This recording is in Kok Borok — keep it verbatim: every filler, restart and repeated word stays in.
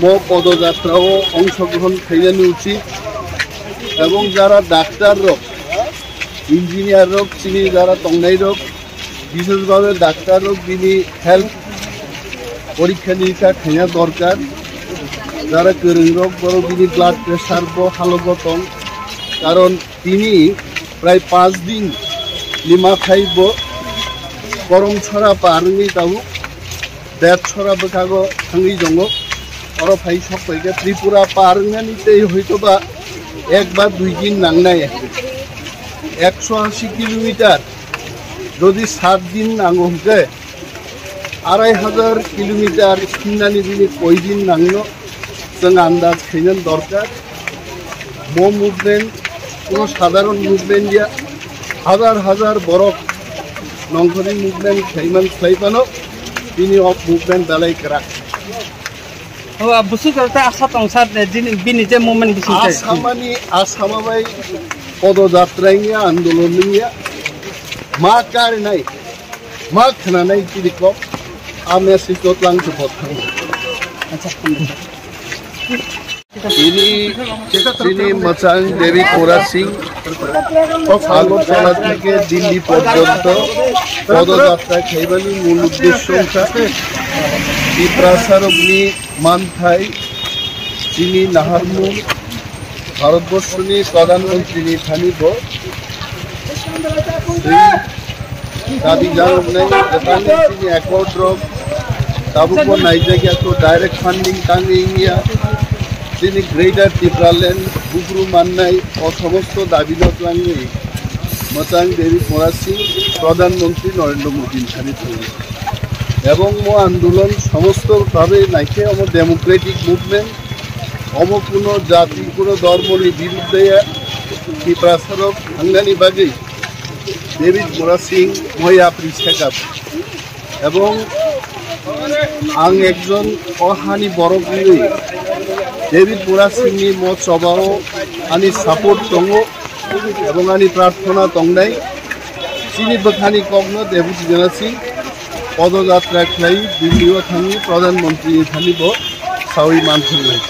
Mo podojatrao ongshogrohon khainani uchit ebong jara daktar rok, engineer rok, chini jara tongnai rok, bishesh bhabe daktar rok bini health porikha nirikha khaina dorkar. Jara kwrwng rok borok bini blood pressure bo halogo tong, karon tini prai panch din ni makhai bo Koromchora par wngwi tabuk. Debchora bwkhago thangwi tongo. Oro phai sok paikha Tripura par wngnani tei hoitoba ek ba dui din nangnai. Ekso ashi kilometer jodi sat din nango hwnkhe arai hajar kilometer singnani bini koi din nangno chwng andaj khainani dorkar. Mo movement kuno sadharon movement ya, hajar hajar borok nongkhorni movement khaiman khlai phano bini o movement belai kwrak. O, a, busu jora ta asa tong sir, eh, jini, bini je movement bising se. Asamani, asama bai podo jatra wngya, andolon wngya, ma karinai, ma khwnanai chini kok, a message no tlang support khainai. Acha, Ini, ini Mwchang David Murasing Agartala থেকে দিল্লি পর্যন্ত পদযাত্রা khaimani mul uddesyo wngkha Tiprasarokni manthai chini naharmung Bharatborsoni Pradhan Mantrini thani bo twi dabi janoknai, jephru chini accord rok tabukbo naijakya, to direct funding tangwi wngya, chini Greater Tipraland bukru mannai, o somosto dabi no twlangwi Mwchang David Murasing Pradhan Mantri Narendra Modi ni thani thangwi. Ebong mo andolon somosto bhabe naikhe omo democratic movement, omo kuno jati, kuno dhormoni birudde ya, Tiprasarok thangnani bagwi David Murasing moi yapri sekap. Ebong ang ekjon o hani borok wngwi David Murasingni mo chobao ani support tongo. Ebong ani prarthona tongnai, chini bwkhani kokno David Murasing podojatra khlai Delhi o thangwi Pradhan Mantri ni thani bo sawi manthognai.